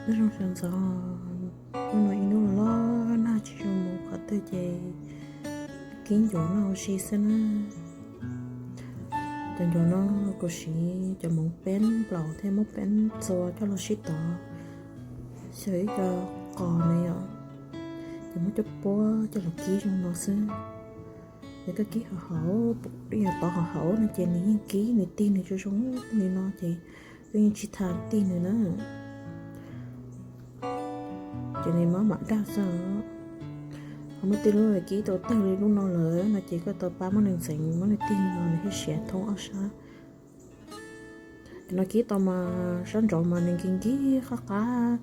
Nyob zoo sawv ntxov, hnub no ib hnub loj loj nag tsis zoo mus qhov twg ces kib ncuav noj ua si xwb na. Cov ncuav no kuv siv cov hmoov peeb nplaum thiab muab peeb txua coj los sib tov, xyaw ib co qos na yom, ces muab coj puab coj los kib zoo no xwb. Ces koj kib hauv hauv, yog tov hauv hauv no ces nws yeej kib nws tig nws zoo zoo li no ces koj yeej tsis tas tig nws na. Ces nws mam mam dag xwb. Ho muaj tej lub kib tau tawg li lub no lawm no ces koj tau pab muab nws ntxeev, muab nws tig li no nws thiaj siav thoob ob sab. Cov no kib tau mas sab nraud mas nws nkig nkig qab qab,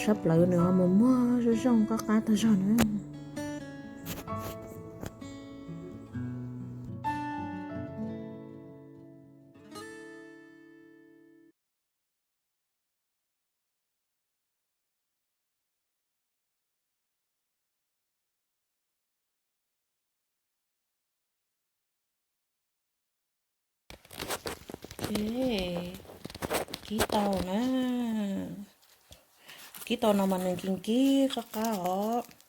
sab plawv nws ho mus muag zoo zoo qab qab tag zog na. Kib tau na, kib tau no mas nws nkig nkig qab qab os.